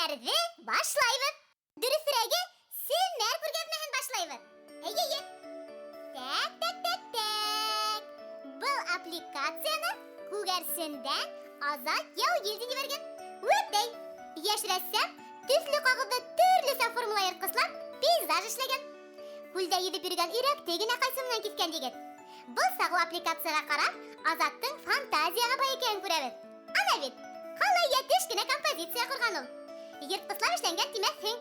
Рәсемнәрҙе башлайбыҙ. Дөрөҫөрәге, семәр күргәҙмәһен башлайбыҙ. Эйе, эйе. Тәк, тәк, тәк, тәк. Был аппликацияны Күгәрсендән Азат Яугилдин ебәргән. Үәтәй! Йәш рәссам төҫлө ҡағыҙҙы төрлөсә формала йыртҡыслап пейзаж эшләгән. Күлдә йөҙөп йөрөгән өйрәкте генә ҡайсы менән киҫкән егет. Был сағыу аппликацияға ҡарап, Азаттың фантазияға бай икәнен күрәбеҙ. Ана бит, ҡалай йәтеш кенә композиция ҡорған ул. Йыртҡыслап эшләнгән тимәҫһең.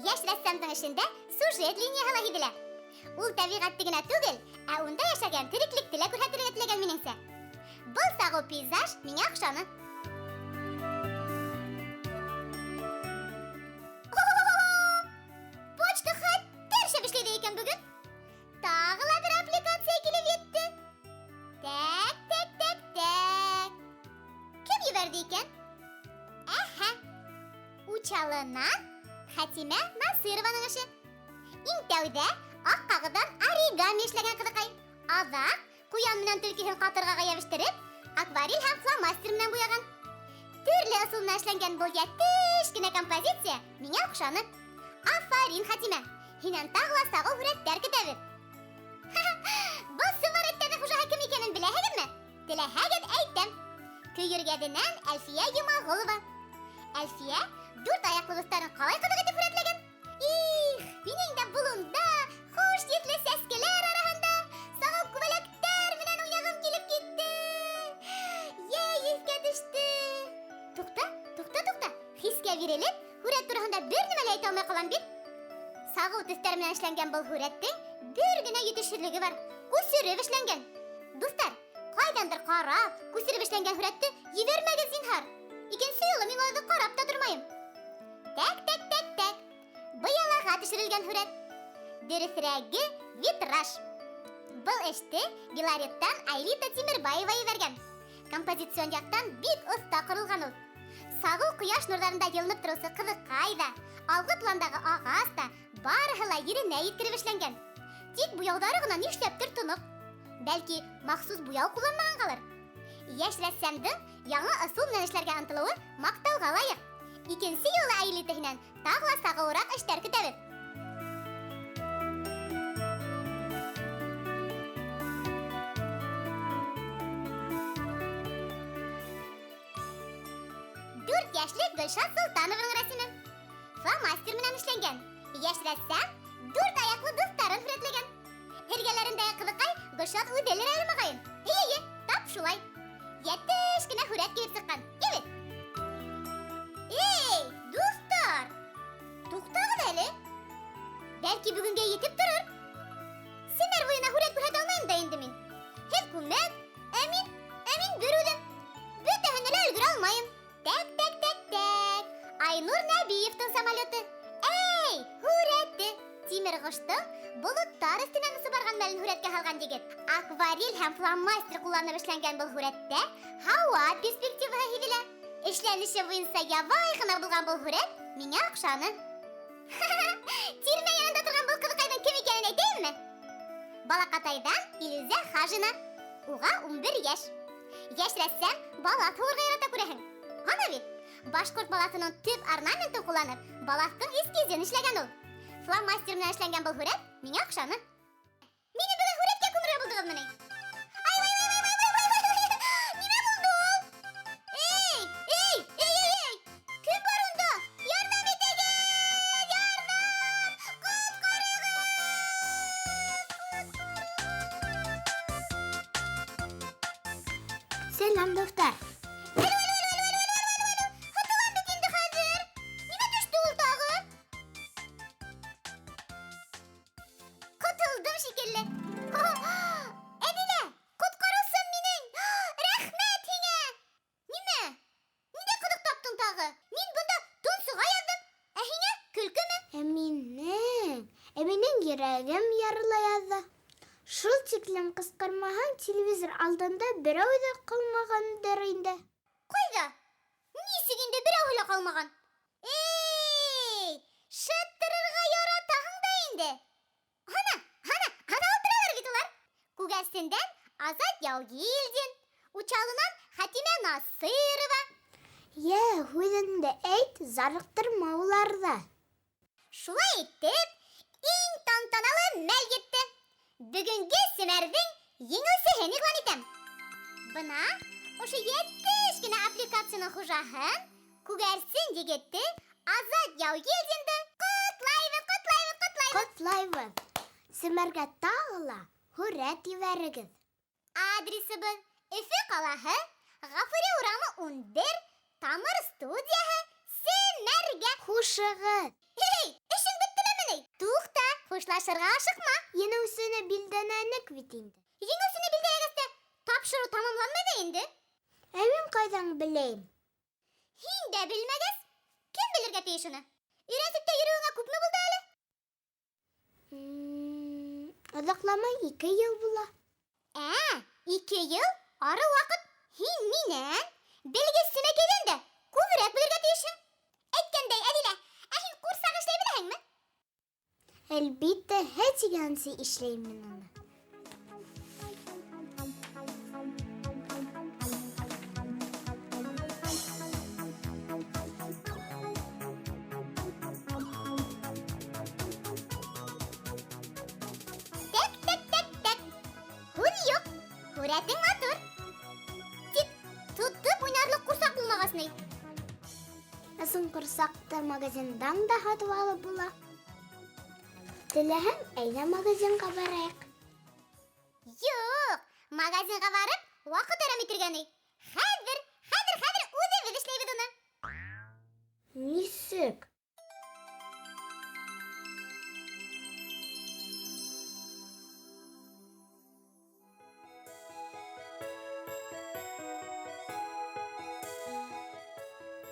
Йәш рәссамдың эшендә сюжет линияһы ла һиҙелә. Ул тәбиғәтте генә түгел, ә унда йәшәгән тереклекте лә күрһәтергә теләгән минеңсә. Был сағыу пейзаж миңә оҡшаны. Почта хәтәр шәп эшләй икән бөгөн. Тағы ла бер аппликация килеп етте. Тәк, тәк, тәк, тәк. Кем ебәрҙе икән? Әһә. Учалынан Хәтимә Насырованың эше. Иң тәүҙә аҡ ҡағыҙҙан оригами эшләгән ҡыҙыҡай. Аҙаҡ ҡуян менән төлкөһөн ҡатырғаға йәбештереп, акварель һәм фломастер менән буяған. Төрлө ысул менән эшләнгән был йәтеш кенә композиция миңә оҡшаны. Афарин, Хәтимә! Һинән тағы ла сағыу һүрәттәр көтәбеҙ. Был сывороттарҙың хужаһы кем икәнен беләһегеҙме? Теләһәгеҙ, әйтәм. Көйөргәҙенән Әлфиә Йомағолова. Әлфиә дүрт аяҡлы дуҫтарын ҡалай ҡыҙыҡ итеп һүрәтләгән. Их, минең дә болонда, хуш еҫле сәскәләр араһында сағыу күбәләктәр менән уйнағым килеп китте. Йәй иҫкә төштө. Туҡта, туҡта, туҡта. Хискә бирелеп, һүрәт тураһында бер нәмә лә әйтә алмай ҡалам бит. Сағыу төҫтәр менән эшләнгән был һүрәттең бер генә етешһеҙлеге бар. Күсереп эшләнгән. Дуҫтар, ҡайҙандыр ҡарап, күсереп эшләнгән һүрәтте ебәрмәгеҙ зинһар. Икенсе юлы мин уларҙы ҡарап та тормайым. Тәк, тәк, тәк, тәк. Быялаға төшөрөлгән һүрәт. Дөрөҫөрәге, витраж. Был эште Белореттан Айлита Тимербаева ебәргән. Композицион яҡтан бик оҫта ҡоролған ул. Сағыу ҡояш нурҙарында йылынып тороусы ҡыҙыҡай ҙа, алғы пландағы ағас та барыһы ла еренә еткереп эшләнгән. Тик буяуҙары ғына нишләптер тоноҡ. Бәлки, махсус буяу ҡулланмағанғалыр. Йәш рәссамдың яңы ысул менән эшләргә ынтылыуы маҡтауға лайыҡ. Икенсе юлы Айлита һинән тағы ла сағыуыраҡ эштәр көтәбеҙ. Дүрт йәшлек Гөлшат Солтанованың рәсеме. Фломастер менән эшләнгән. Йәш рәссам дүрт аяҡлы дуҫтарын һүрәтләгән. Эргәләрендәге ҡыҙыҡай Гөлшат үҙелер әле моғайын. Эйе, тап шулай. Йәтеш кенә һүрәт килеп сыҡҡан. Эйе. Эй, дуҫтар! Туҡтағыҙ әле. Бәлки бөгөнгә етеп торор. Семәр буйына һүрәт күрһәтә алмайым да инде мин. Һеҙ күмәк, ә мин бер үҙем. Бөтәһенә лә өлгөрә алмайым. Тәк, тәк, тәк, тәк. Айнур Нәбиевтың самолеты. Эй, һүрәте. Тимер ҡоштоң болоттар өҫтөнән осоп барған мәлен һүрәткә һалған егет. Акварель һәм фломастер ҡулланып эшләнгән был һүрәттә һауа перспективаһы һиҙелә. Эшләнеше буйынса ябай ғына булған был һүрәт миңә оҡшаны. Тирмә янында торған был ҡыҙыҡайҙың кем икәнен әйтәйемме? Балаҡатайҙан Илүзә Хажина. Уға 11 йәш. Йәш рәссам балаҫ һуғырға ярата күрәһең. Ана бит, башҡорт балаҫының төп орнаментын ҡулланып, балаҫтың эскизын эшләгән ул. Фломастер менән эшләнгән был һүрәт миңә оҡшаны. Мине бөгөн һүрәткә күмергә булдығыҙмы ни? Ай, ай, ай, ай, ай, ай, ай, ай, ай, нимә булды ул? Эй, эй, эй, эй, эй! Кем бар унда? Ярҙам итегеҙ! Ярҙам! Ҡотҡарығыҙ! Сәләм, дуҫтар! Әлү, әлү, әлү, әлү, әлү, әлү, әлү! Һытылам бит инде хәҙер! Нимә төштө ул тағы? Ҡотолдом шикелле. Әҙилә, ҡотҡарыусым минең! Рәхмәт һиңә! Нимә? Ниндәй ҡыҙыҡ таптың тағы? Мин бында тонсоға яҙҙым. Ә һиңә көлкөмө? Ә минең йөрәгем ярыла яҙҙы. Шул тиклем ҡысҡырмаһаң, телевизор алдында берәү ҙә ҡалмағандыр инде. Ҡайҙа? Нисек инде берәүһе лә ҡалмаған? Эй, шыттырырға яратаһың да инде. Ана, ана, ана ултыралар бит улар. Күгәрсендән Азат Яугилдин, Учалынан Хәтимә Насырова. Йә, һүҙеңде әйт, зарыҡтырма уларҙы. Шулай итеп, иң тантаналы мәл етте. Бөгөнгө семәрҙең еңеүсеһен иғлан итәм. Бына ошо йәтеш кенә аппликацияның хужаһын, күгәрсен егетте Азат Яугилдинды ҡотлайбыҙ, ҡотлайбыҙ, ҡотлайбыҙ. Ҡотлайбыҙ. Семәргә тағы ла һүрәт ебәрегеҙ. Адресыбыҙ Өфө ҡалаһы, Ғафури урамы 11, Тамыр студияһы, Семәргә. Хушығыҙ. Эй, эшең бөттөмө ни? Туҡта, хушлашырға ашыҡма. Еңеүсене билдәләнек бит инде. Еңеүсене билдәләгәс тә тапшырыу тамамланмай ҙа инде. Ә мин ҡайҙан беләйем? Һин дә белмәгәс, кем белергә тейеш уны? Өйрәнсектә йөрөүеңә күпме булды әле? Оҙаҡламай 2 йыл була. Ә, 2 йыл? Ары ваҡыт. Һин минән белгес Семәкәйҙән дә күберәк белергә тейешһең. Әйткәндәй, Әҙилә, ә һин ҡурсаҡ эшләй беләһеңме? Әлбиттә, һә тигәнсе эшләйем мин уны. Тәк, тәк, тәк, тәк. Һүҙ юҡ, һүрәтең матур. Тик тотоп уйнарлыҡ ҡурсаҡ булмағас ни? Ысын ҡурсаҡты магазиндан да һатып алып була. Теләһәң, әйҙә магазинға барайыҡ. Юҡ, магазинға барып ваҡыт әрәм итергә ни. Хәҙер, хәҙер, хәҙер үҙебеҙ эшләйбеҙ уны. Нисек?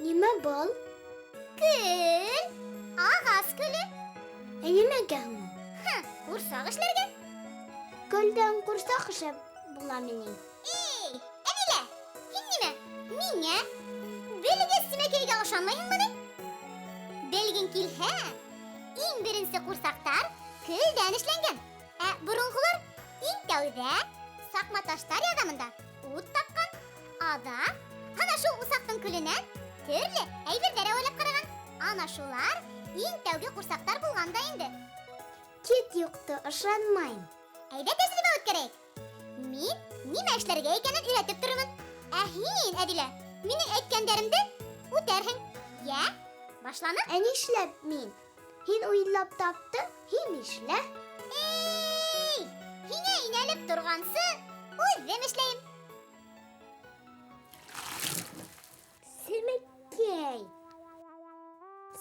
Нимә был? Көл, ағас көлө. Ә нимәгә һуң ул? Һы, ҡурсаҡ эшләргә. Көлдән ҡурсаҡ эшләп буламы ни? Эй, Әҙилә, һин нимә? Миңә белгес Семәкәйгә ышанмайһыңмы ни? Белгең килһә, иң беренсе ҡурсаҡтар көлдән эшләнгән. Ә боронғолар иң тәүҙә саҡматаштар ярҙамында ут тапҡан. Аҙаҡ ана шул усаҡтың көлөнән төрлө әйберҙәр әүәләп ҡараған. Ана шулар иң тәүге ҡурсаҡтар булған да инде. Кит юҡты, ышанмайым. Әйҙә тәжрибә үткәрәйек. Мин нимә эшләргә икәнен өйрәтеп торормон. Ә һин, Әҙилә, минең әйткәндәремде үтәрһең. Йә, башланыҡ. Ә нишләп мин? Һин уйлап таптың, һин эшлә. Эй, һиңә инәлеп торғансы, үҙем эшләйем. Семәкәй.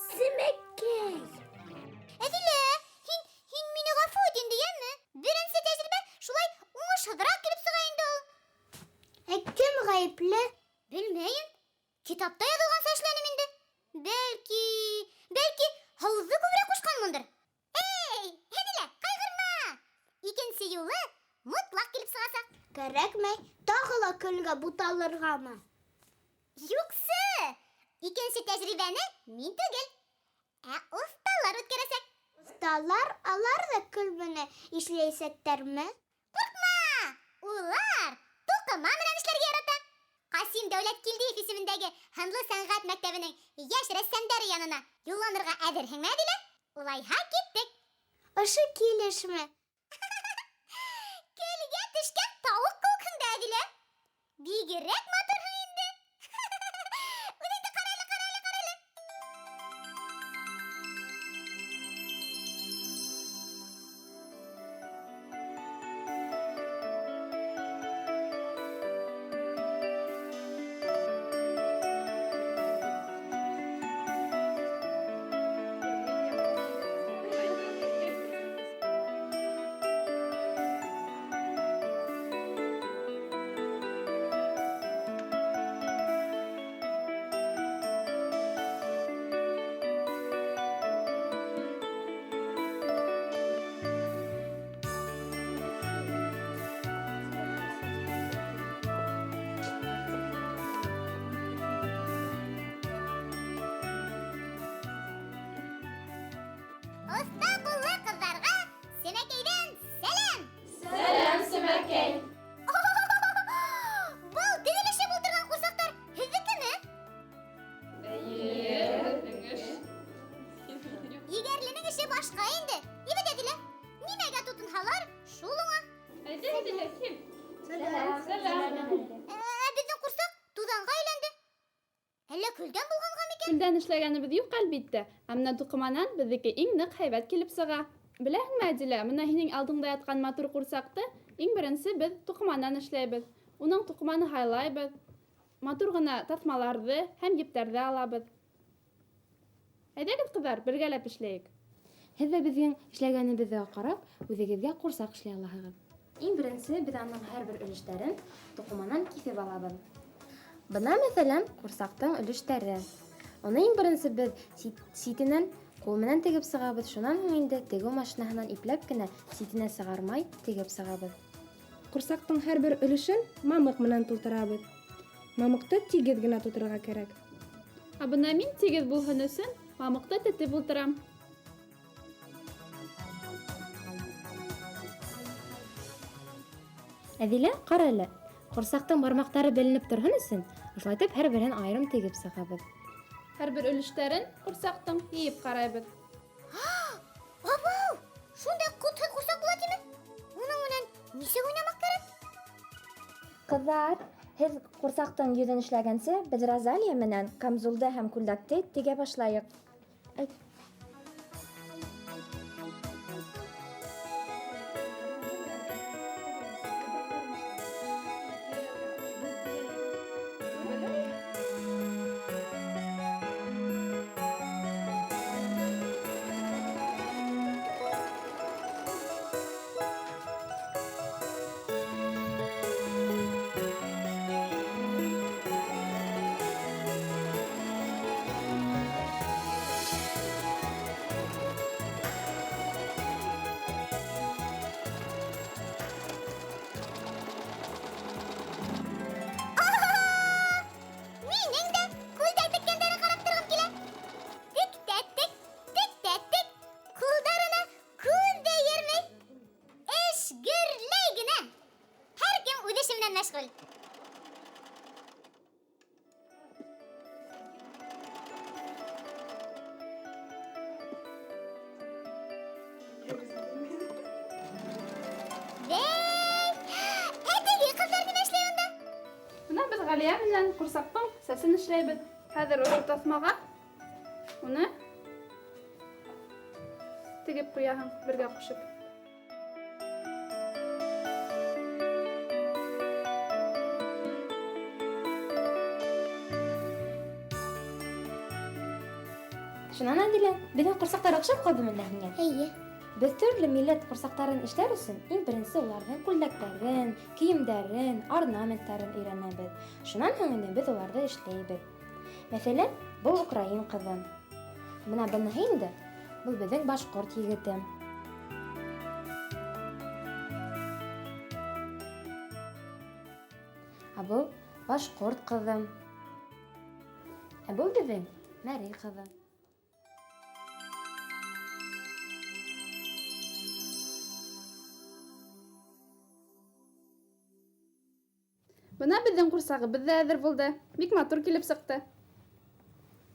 Семәкәй. Әҙилә, һин мине ғәфү ит инде, йәме? Беренсе тәжрибә шулай уңышһыҙыраҡ килеп сыға инде ул. Ә кем ғәйепле? Белмәйем. Китапта яҙылғанса эшләнем инде. Бәлки, бәлки һыуҙы күберәк ҡушҡанмындыр. Эй, Әҙилә, ҡайғырма. Икенсе юлы мотлаҡ килеп сығасаҡ. Кәрәкмәй, тағы ла көлгә буталырғамы? Юҡсы, икенсе тәжрибәне мин түгел, ә оҫталар үткәрәсәк. Оҫталар, алар ҙа көл менән эшләйәсәктәрме? Ҡурҡма, улар туҡыма менән эшләргә ярата. Ҡасим Дәүләткилдиев исемендәге Һынлы сәнғәт мәктәбенең йәш рәссамдары янына юлланырға әҙерһеңме, Әҙилә? Улайһа киттек. Ошо килешме? Көлгә төшкән тауыҡ кеүекһең дә, Әҙилә. Бигерәк матурһың инде. Үҙеңде ҡара әле, ҡара әле, ҡара әле. эшләгәнебеҙ юҡ, әлбиттә. Ә менә туҡыманан беҙҙеке иң ныҡ һәйбәт килеп сыға. Беләһеңме, Әдилә, бына һинең алдыңда ятҡан матур ҡурсаҡты иң беренсе беҙ туҡыманан эшләйбеҙ. Уның туҡыманы һайлайбыҙ, матур ғына таҫмаларҙы һәм ептәрҙе алабыҙ. Әйҙәгеҙ, ҡыҙҙар, бергәләп эшләйек. Һеҙ ҙә беҙҙең эшләгәнебеҙгә ҡарап, үҙегеҙгә ҡурсаҡ эшләй алаһығыҙ. Иң беренсе беҙ аның һәр бер өлөштәрен туҡыманан киҫеп алабыҙ. Бына, мәҫәлән, ҡурсаҡтың өлөштәре. Уны иң беренсе беҙ ситенән ҡул менән тегеп сығабыҙ, шунан һуң инде тегеү машинаһынан ипләп кенә ситенә сығармай тегеп сығабыҙ. Ҡурсаҡтың һәр бер өлөшөн мамыҡ менән тултырабыҙ. Мамыҡты тигеҙ генә тултырырға кәрәк. Ә бына мин тигеҙ булһын өсөн мамыҡты тетеп ултырам. Әҙилә, ҡара әле. Ҡурсаҡтың бармаҡтары беленеп торһон өсөн, ошолайтып һәр береһен айырым тегеп сығабыҙ. Һәр бер өлөштәрен ҡурсаҡтың йыйып ҡарайбыҙ. Абау! Шундай ҡотһоҙ ҡурсаҡ була тиме? Уның менән нисек уйнамаҡ кәрәк? Ҡыҙҙар, һеҙ ҡурсаҡтың йөҙөн эшләгәнсе, беҙ Розалия менән камзулды һәм күлдәкте тегә башлайыҡ. Әйт. Ғәлиә менән ҡурсаҡтың сәсен эшләйбеҙ. Хәҙер ошо таҫмаға уны тегеп ҡуяһың, бергә ҡушып. Шунан, Әҙилә, беҙҙең ҡурсаҡтар оҡшап ҡалдымы әллә һиңә? Эйе. Беҙ төрлө милләт ҡурсаҡтарын эшләр өсөн иң беренсе уларҙың күлдәктәрен, кейемдәрен, орнаменттарын өйрәнәбеҙ. Шунан һуң инде беҙ уларҙы эшләйбеҙ. Мәҫәлән, был украин ҡыҙы. Бына быныһы инде, был беҙҙең башҡорт егете. Ә был башҡорт ҡыҙы. Ә был беҙҙең мәри ҡыҙы. Бына беҙҙең ҡурсағыбыҙ ҙа әҙер булды. Бик матур килеп сыҡты.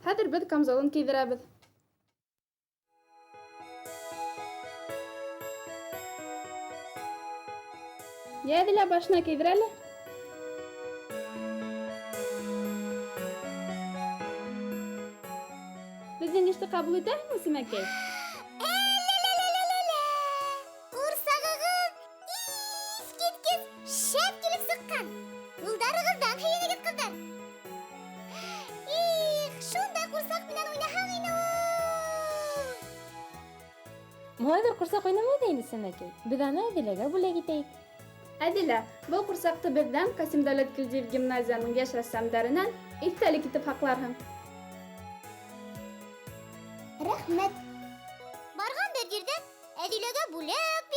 Хәҙер беҙ камзолын кейҙерәбеҙ. Йә, Әҙилә, башына кейҙер әле. Беҙҙең эште ҡабул итәһеңме, Сәмәкәй? Әләләләләлә! Ҡурсағығыҙ иҫ киткес шәп килеп сыҡҡан. Ҡулдарығыҙҙан һөйөнөгөҙ, ҡыҙҙар. Их, шундай ҡурсаҡ менән уйнаһаң ине ул. Малайҙар ҡурсаҡ уйнамай ҙа инде, Сәмәкәй. Беҙ аны Әҙиләгә бүләк итәйек. Әҙилә, был ҡурсаҡты беҙҙән Ҡасим Дәүләткилдиев гимназияның йәш рәссамдарынан иҫтәлек итеп һаҡларһың. Рәхмәт. Барған бер ерҙә Әҙиләгә бүләк,